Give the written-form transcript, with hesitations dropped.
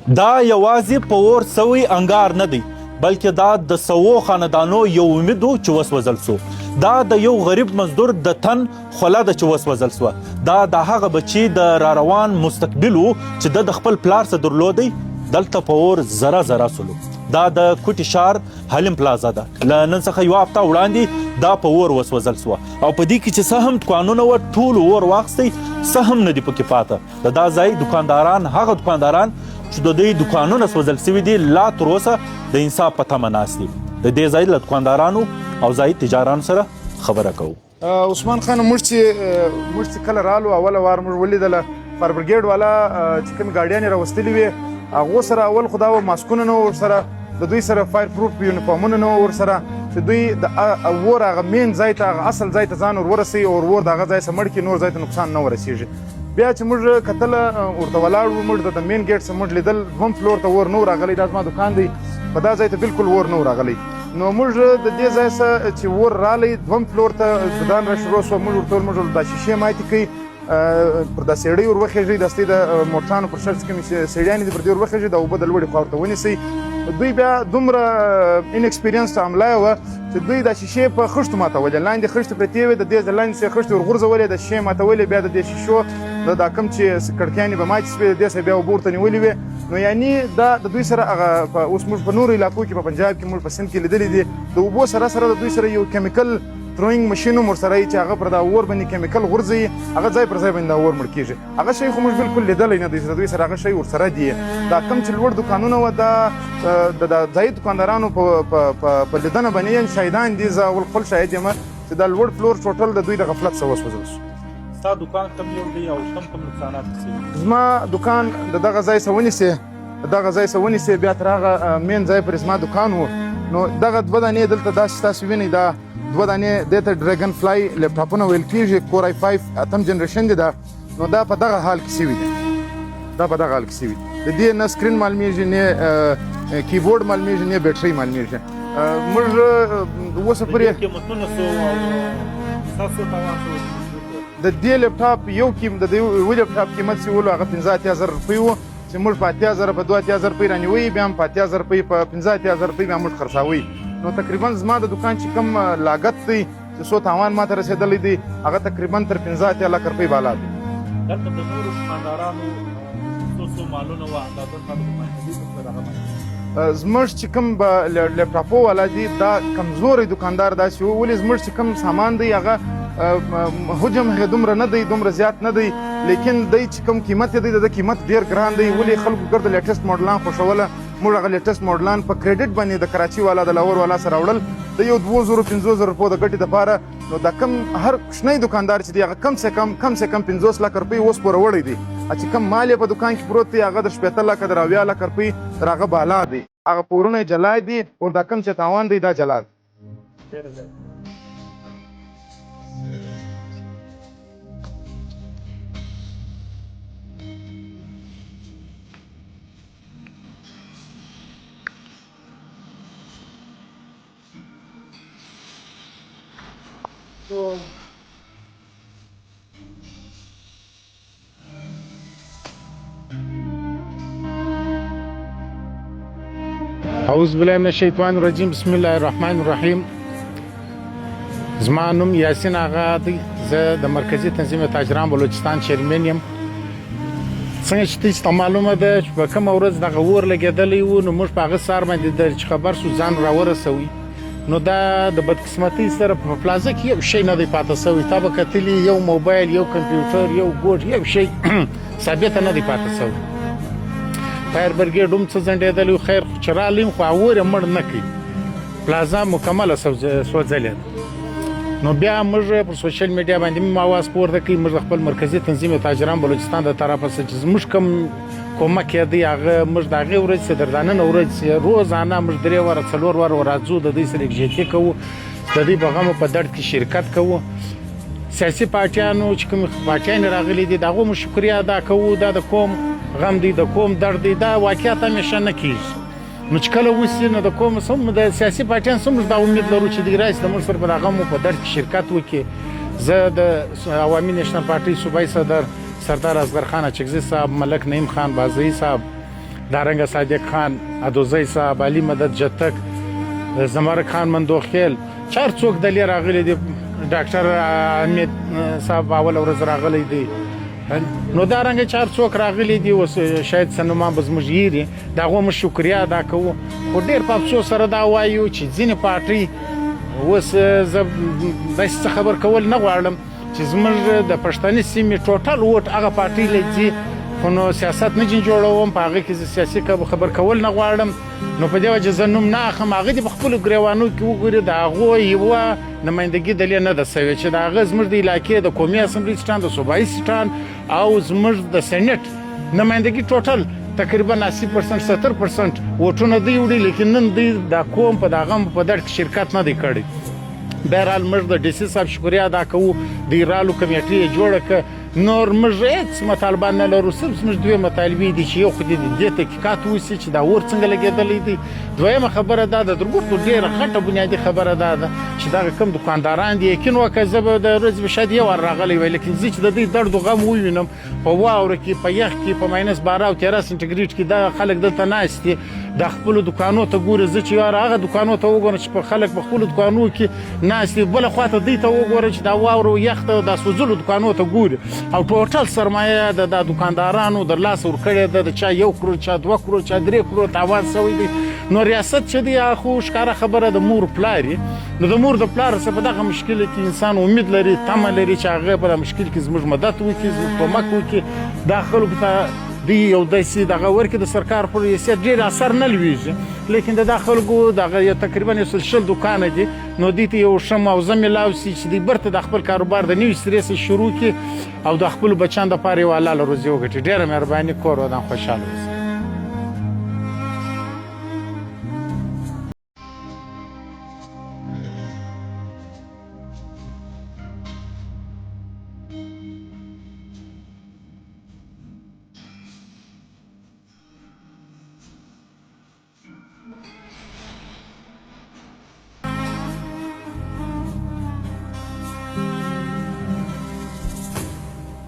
دا یوازې په اور سوی انګار نه دی، بلکې دا د سوو خاندانو یو امید و چې وسوځل سو. دا د یو غریب مزدور د تن خوله ده چې وسوځل سوه. دا د هغه بچي د را روان مستقبل و چې ده د خپل پلار څخه درلودی، دلته په اور ذره ذره سولو. دا د کوټې ښار حلیم پلازا ده. له نن څخه یوه هفته وړاندې دا په اور وسوځل سوه او په دې کې چې څه هم دوکانونه وه ټولو اور واخیستی، څه هم نه دي پکې پاته. د دا ځای دکانداران، هغه دکانداران چې د دوی دکانونه سوځل سوي دي، لا تر اوسه د انصاف په تمه ناست دي. د دې ځای له دکاندارانو او ځایي تجارانو سره خبره کوو. عثمان خان، موږ چې کله رالو، اوله وار موږ ولیدله فایر برګیډ والا چې کومې ګاډیانې راوستلې وې، هغو سره اول خو دا وه ماسکونه نه وو ورسره، د دوی سره فایر پروف یونیفارمونه نه وو ورسره، چې دوی د اور هغه مین ځای ته، هغه اصل ځای ته ځان ور ورسوي او اور د هغه ځای څخه مړ کړي، نور ځای ته نقصان نه ورسېږي. بیا چې موږ کتله ورته ولاړ وو، موږ د مین ګیټ څخه موږ لیدل دوم فلور ته اور نه و راغلی. دا زما دکان دی، په دا ځای ته بالکل اور نه و راغلی. نو موږ د دې ځای څخه چې اور رالی دوم فلور ته دان را شروع سو، موږ ورته موږ دا شیشې ماتې کړئ، پر دا سیړۍ ور وخېژئ، د ستې د موټرانو پر سر چې کومې سیړیانې دي پر دې ور وخېژئ، دا اوبه د لوړې خوا ورته ونیسئ. دوی بیا دومره ان ایکسپیرینس عمله وه چې دوی دا شیشې په خښتو ماتولې، لاندې خښتې پرتې وې، د دې د لاندې څخه خښتې ورغورځولې، د شیشې ماتولې. بیا د دې شیشو د دا کوم چې کړکیانې به ماتې شوې، د دې سره بیا اوبه ورته نیولې وې. نو یعنی دا د دوی سره هغه اوس موږ په نورو علاقو کې، په پنجاب کې، موږ په سند کې لیدلې دي، د اوبو سره سره د دوی سره یو کیمیکل تروینګ ماشین هم ورسره چې هغه پر دا اور باندې کیمیکل غورځوي، هغه ځای پر ځای باندې دا اور مړ کېږي. هغه شی خو موږ بالکل لیدلی نه دی چې د دوی سره هغه شی ورسره دی. دا کوم چې لوړ دکانونه وه، دا د ځایي دکاندارانو په لیدنه باندې، یعنې شاهدان دي، زه اول خپل شاهد یم چې دا لوړ فلور ټوټل د دوی د غفلت څخه وسوځل شو. ستا دکان کوم یو دی او کوم کوم نقصانات سوي؟ زما دکان د دغه ځای څخه ونیسې، دغه ځای څخه ونیسې بیا تر هغه مین ځای پورې زما دکان و. نو دغه دوه دانې دلته داسې تاسو وینئ، دا دوه دانې دې ته ډریګن فلای لپټاپونه ویل کېږي، کور آی 5 اتم جنریشن دی دا. نو دا په دغه حال کې سوي دي، دا په دغه حال کې سوي دي. د دې نه سکرین معلومیږي، نه کیبورډ معلومیږي، نه بیټرۍ معلومیږي. موږ اوسه پورې قیمتونه څو او ستاسو تاوان څو؟ د دې لپټاپ یو قیم د دې یو لپټاپ قیمت چې ولو هغه 85,000 روپۍ و، چې موږ په 80,000، په 82,000 روپۍ رانیوي، بیا هم په 80,000 روپۍ، په 85,000 روپۍ بیا موږ خرڅاوي. نو تقریبا زما د دکان چې کوم لاګت دی، چې څو تاوان ماته رسېدلی دی، هغه تقریبا تر 85 لکه روپۍ بالا دی. دلته د نورو دکاندارانو څو څو مالونه وه، اندازه تا د دکان په هغه باندې؟ زموږ چې کوم به لپټاپو والا دي، دا کمزوری دکاندار داسې و، ولې زموږ چې کوم سامان دی هغه حجم هغه دومره نه دی، دومره زیات نه دی، لیکن دی چې کوم قیمت دی، د قیمت ډیر ګران دی. ولې خلکو ګرد لیټسټ ماډلان خوښوله، موږ هغه لیټسټ ماډلان په کریډټ باندې د کراچي والا، د لاهور والا سره وړل د یو 2000، 5000 روپو د ګټې دپاره. نو دا کم هر کوچنی دکاندار چې دی هغه کم سے کم 50 لکه روپۍ اوس پوروړی دی، چې کم مال یې په دکان کې پروت دی هغه د 60 لکه، د 70 لکه روپۍ تر هغه بالا دی. هغه پورونه یې جلا دي او دا کم چې تاوان دی دا جلا دی. اعوذ بالله من الشیطان الرجیم، بسم الله الرحمن الرحیم. زما نوم یاسین آغا دی، زه د مرکزی تنظیم تاجران بلوچستان چیرمن یم. څنګه چې تاسو ته معلومه ده چې په کومه ورځ دغه اور لګېدلی و، نو موږ په هغه سهار باندې د چې خبر سو ځان راورسوي. نو دا د بدقسمتۍ سره په پلازه کې یو شی نه دی پاتې شوی. تا به کتلی، یو موبایل، یو کمپیوټر، یو ګوټ، یو شی ثابته نه دی پاتې شوی. فایر برګیډ هم څه ځنډېدلی. خیر خو چې رالیم خو اور یې مړ نه کړي، پلازا مکمله سوځلې ده. نو بیا موږ پر سوشل میډیا باندې هم اواز پورته کړي. موږ خپل مرکزي تنظیم تاجران بلوچستان د طرفه څخه چې زموږ کوم کومک یې دی، هغه موږ د هغې ورځې څخه تر دا نن ورځ روزانه موږ درې واره، څلور واره راځو، د دوی سره یکجهتي کوو، د دوی په غم او په درد کې شرکت کوو. سیاسي پارټیانو چې کوم پارټیانې راغلي دي، د هغو موږ شکریه ادا کوو. دا د کوم غم دی، د کوم درد دی، دا واقعیت همیشه نه کېږي. نو چې کله وسي، نو د کوم سم د سیاسي پارټیان څومره دا امید لرو چې دوی راشي، د موږ سره په غم او په درد کې شرکت وکړي. زه د عوامي نېشنل پارټۍ صوبایي صدر سردار اصغر خان اچکزي صاحب، ملک نعیم خان بازئی صاحب، دارنګه صادق خان ادوزی صاحب، علي مدد جتک، زمرک خان مندوخیل، چې هر څوک د لې راغلي دي، ډاکټر امید صاحب اوله ورځ راغلی دی. نو دا رنګه چې هر څوک راغلي دي، اوس شاید څه نومان به زموږ هېري، د هغو موږ شکریه ادا کوو. خو ډېر په افسوس سره دا وایو چې ځینې پارټۍ اوس زه داسې څه خبر کول نه غواړم چې زموږ د پښتني سیمې ټوټل ووټ هغه پارټۍ له ځي، خو نو سیاست نه جین جوړوم، په هغه کې زه سیاسي خبر کول نه غواړم، نو په دې وجه زه نوم نه اخم. هغه دې په خپلو ګریوانو کې وګوري، د هغو یوه نمایندګي د لې نه ده سوې چې د هغه زموږ د علاقې د قومي اسمبلۍ سیټان، د صوبایي سیټان او زموږ د سېنېټ نمایندګي ټوټل تقریبا 80% 70% ووټونه دوی وړي، لیکن نن دوی دا قوم په دا غم په درد کې شرکت نه دی کړی. بهرحال موږ د ډي سي صاحب شکریه ادا کوو، دوی رالو کمیټې یې جوړه کړه. نور موږ هېڅ مطالبه نه لرو، صرف زموږ دوې مطالبې دي چې یو خو دې دې تحقیقات وشي چې دا اور څنګه لګېدلی دی. دویمه خبره دا ده، درګوټو ډېره غټه بنیادي خبره دا ده چې دغه کوم دکانداران دي، یقین وکړه زه به د ورځې به شاید یو وار راغلی وای، لیکن زه چې د دوی درد و غم ووینم په واوره کې، په یخ کې، په ماینس 12 او 13 سنټیګریډ کې دا خلک دلته ناست دي، دا خپلو دکانو ته ګوري. زه چې یار هغه دکانو ته وګورم چې په خلک په خپلو دکانو کې ناست دي، بله خوا ته دوی ته وګورم چې دا واوره او یخ ته دا سوځلو دکانو ته ګوري، او ټوټل سرمایه د دا دکاندارانو در لاسه ورکړې ده، د چا 1 کروڑ، چا 2 کروڑ، چا 3 کروڑ تاوان شوی دی. نو ریاست چې دی هغه خو ښکاره خبره د مور پلار یې، نو د مور د پلار څخه په دغه مشکل کې انسان امید لري، تمه لري چې هغه په دغه مشکل کې زموږ مدد وکړي، زموږ کومک وکړي. دا خلکو ته دوی یو داسې دغه ورکړي، د سرکار پر حیثیت ډېر اثر نه لوېږي، لیکن د دا خلکو دغه یو تقریبا یو سل شل دوکانه دي، نو دوی ته یو ښه معاوضه میلاو سي چې دوی بیرته د خپل کاروبار د نوي سرې څخه شروع کړي او د خپلو بچیانو دپاره یو حلاله روزي وګټي. ډېره مهرباني، کور ودان، خوشحاله اوسئ.